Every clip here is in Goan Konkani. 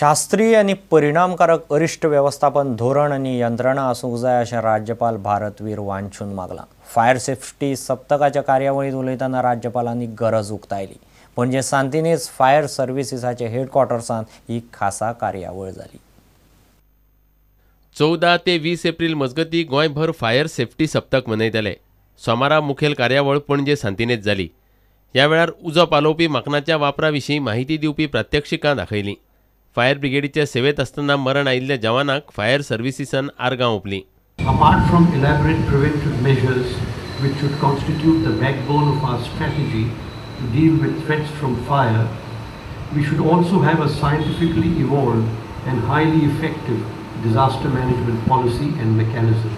शास्त्रीय आनी परिणामकारक अरिश्ट वेवस्थापन धोरण आनी यंत्रणा आसूंक जाय अशें राज्यपाल भारतवीर वांचून मागलां. फायर सेफ्टी सप्तकाच्या कार्यावळींत उलयतना राज्यपालांनी गरज उक्तायली. पणजे सांतिनेज फायर सर्विसीसाचे हेडक्वॉर्टर्सांत ही खासा कार्यावळ जाली. 14 ते 20 एप्रिल मजगती गोंयभर फायर सेफ्टी सप्तक मनयतले. सोमारा मुखेल कार्यावळ पणजे सांतिनेज जाली. ह्या वेळार उजो पालोवपी माकनाच्या वापरा विशीं माहिती दिवपी प्रात्यक्षिकां दाखयलीं. फायर ब्रिगेडीचे सेवेत आसतना मरण आयिल्ल्या जवानांक फायर सर्विसीसान आर्गां ओंपलीं. Apart from elaborate preventive measures which should constitute the backbone of our strategy to deal with threats from fire, we should also have a scientifically evolved and highly effective disaster management policy and mechanism.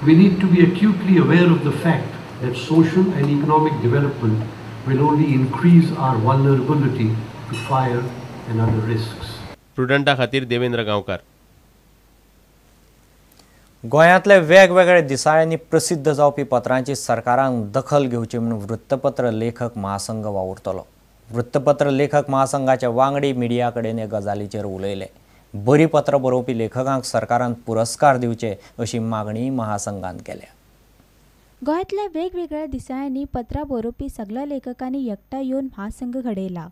We need to be acutely aware of the fact that social and economic development will only increase our vulnerability to fire and other risks. प्रुडंटा खातीर देवेंद्र गांवकार. गोंयांतले वेगवेगळे दिसाळ्यांनी प्रसिद्ध जावपी पत्रांची सरकारान दखल घेवची म्हूण वृत्तपत्र लेखक महासंघ वावुरतलो. वृत्तपत्र लेखक महासंघाचे वांगडी मिडिया कडेन हे गजालीचेर उलयले. बरी पत्रां बरोवपी लेखकांक सरकारान पुरस्कार दिवचे अशी मागणी महासंघान केल्या. गोंयांतल्या वेगवेगळ्या दिसाळ्यांनी पत्रां बरोवपी सगळ्या लेखकांनी एकठांय येवन महासंघ घडयला.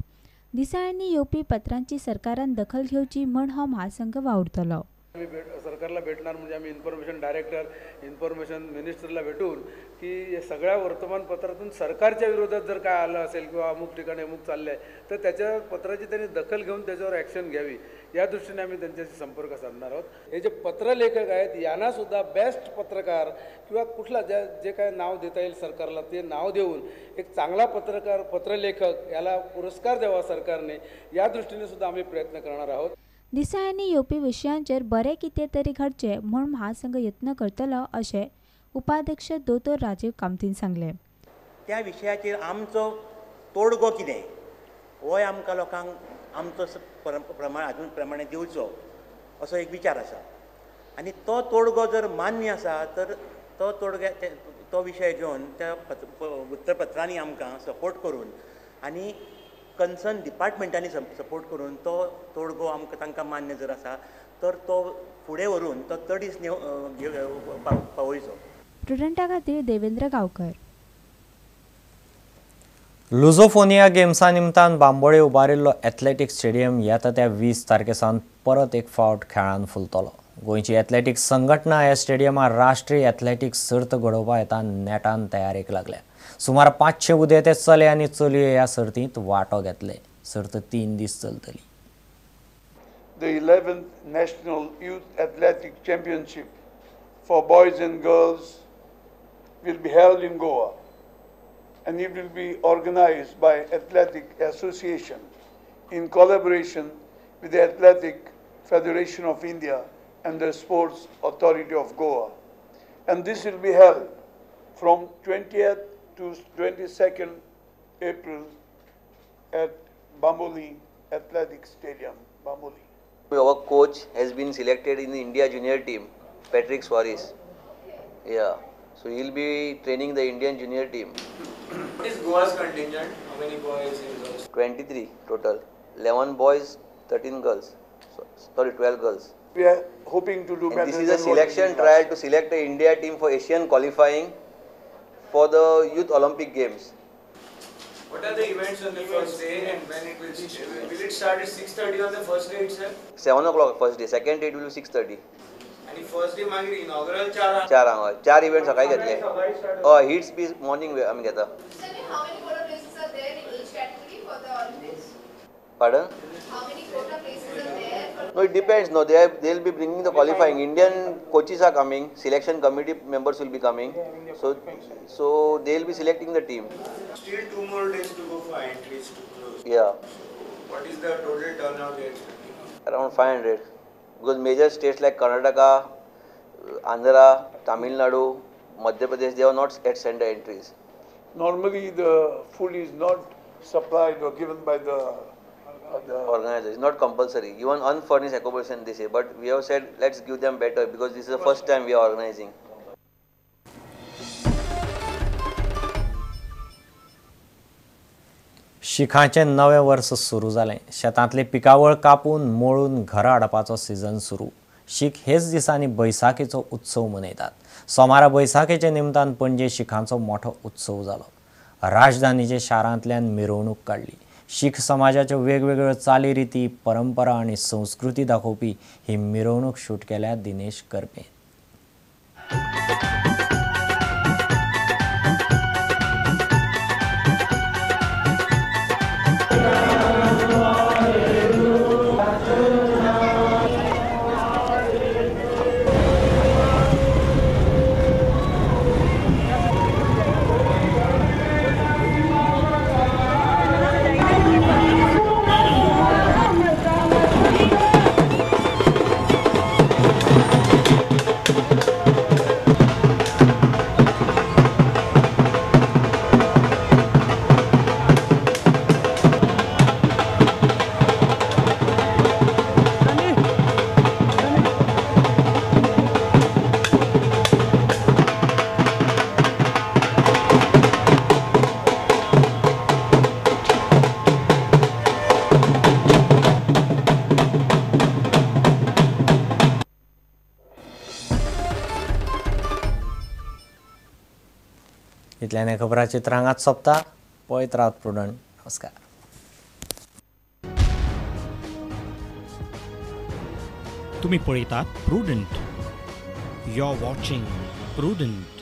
दिसाळ्यांनी येवपी पत्रांची सरकारान दखल घेवची म्हण हो महासंघ वावुरतलो. सरकारला भेटणार म्हणजे आम्ही इन्फॉर्मेशन डायरेक्टर, इन्फॉर्मेशन मिनिस्टरला भेटून की सगळ्या वर्तमानपत्रातून सरकारच्या विरोधात जर काय आलं असेल किंवा अमुक ठिकाणी अमुक चाललं आहे तर त्याच्या पत्राची त्यांनी दखल घेऊन त्याच्यावर ॲक्शन घ्यावी या दृष्टीने आम्ही त्यांच्याशी संपर्क साधणार आहोत. हे जे पत्रलेखक आहेत यांनासुद्धा बेस्ट पत्रकार किंवा कुठला ज्या जे काय नाव देता येईल सरकारला ते नाव देऊन एक चांगला पत्रकार पत्रलेखक याला पुरस्कार द्यावा सरकारने या दृष्टीने सुद्धा आम्ही प्रयत्न करणार आहोत. दिसाळ्यांनी येवपी विशयांचेर बरें कितें तरी घडचें म्हूण महासंघ यत्न करतलो अशें उपाध्यक्ष दोतोर राजीव कामतीन सांगलें. त्या विशयाचेर आमचो तोडगो कितें होय आमकां लोकांक आमचो प्रमाण अजून प्रमाणे दिवचो असो एक विचार आसा आनी तो तोडगो जर मान्य आसा तर तो तोडग्या तो विशय घेवन त्या वृत्तपत्रांनी आमकां सपोर्ट करून आनी कन्सर्न डिपार्टमेंटांनी सपोर्ट करून तो तोडगो आमकां तांकां मान्य जर आसा तर तो फुडें व्हरून तो तडीस पावयचो. स्टुडंटा खातीर देवेंद्र गांवकर. लुझोफोनिया गेम्सा निमतान बांबोळे उबारिल्लो एथलेटिक्स स्टेडियम येता त्या 20 तारखे सावन परत एक फावट खेळान फुलतलो. गोंयची एथलेटिक्स संघटना ह्या स्टेडियमार राष्ट्रीय एथलेटिक्स सर्त घडोवपा हेतान नेटान तयारेक लागल्या. सुमार 500 उदेते चले आनी चलयो ह्या सर्तींत वांटो घेतले. सर्त 3 दीस चलतली. The 11th National Youth Athletic Championship for boys and girls will be held in Goa, and it will be organized by Athletic Association in collaboration with the Athletic Federation of India and the Sports Authority of Goa. And this will be held from 20th to 22nd April at Bamboli Athletic Stadium, Bamboli. Our coach has been selected in the India junior team, Patrick Suarez. Yeah, so he'll be training the Indian junior team. What is Goa's contingent? How many boys and girls? 23 total. 11 boys, 13 girls. Sorry, 12 girls. We are hoping to do better. And this is a selection trial to select the India team for Asian qualifying for the Youth Olympic Games. What are the events on the first day and when it will start? Will it start at 6:30 on the first day itself? 7 o'clock first day. Second day it will be 6:30. And the first day मागीर inaugural चार events सकाळी घेतले. हय, heats B morning आमी घेता. How many quota places are there in each category for the Olympics? Pardon? How many quota places are there? No, it depends. No, they'll be bringing the qualifying. Indian coaches are coming. Selection committee members will be coming. So they'll be selecting the team. Still 2 more days to go for entries to close. Yeah. So what is the total turnout they are expecting? Around 500. Because major states like Karnataka, Andhra, Tamil Nadu, Madhya Pradesh, they are not yet sent the entries. Normally, the food is not supplied or given by the organizers. It's not compulsory. Even unfurnished accommodation they say, but we have said let's give them better because this is the first time we are organizing. शिखांचें नवें वर्स सुरू जालें. शेतांतली पिकावळ कापून मोळून घरा हाडपाचो सिजन सुरू. शीख हेच दिसांनी बैसाखीचो उत्सव मनयतात. सोमारा बैसाखीच्या निमतान पणजे शिखांचो मोठो उत्सव जालो. राजधानीचे शारांतल्यान मिरवणूक काडली. शीख समाजाच्यो वेगवेगळ्यो चालीरिती, परंपरा आनी संस्कृती दाखोवपी ही मिरवणूक शूट केल्या दिनेश करपे. इतल्यान खबरां चित्रां हांगाच सोंपता. पळयत रावत प्रुडंट. नमस्कार. तुम्ही पळयतात Prudent. You are watching Prudent.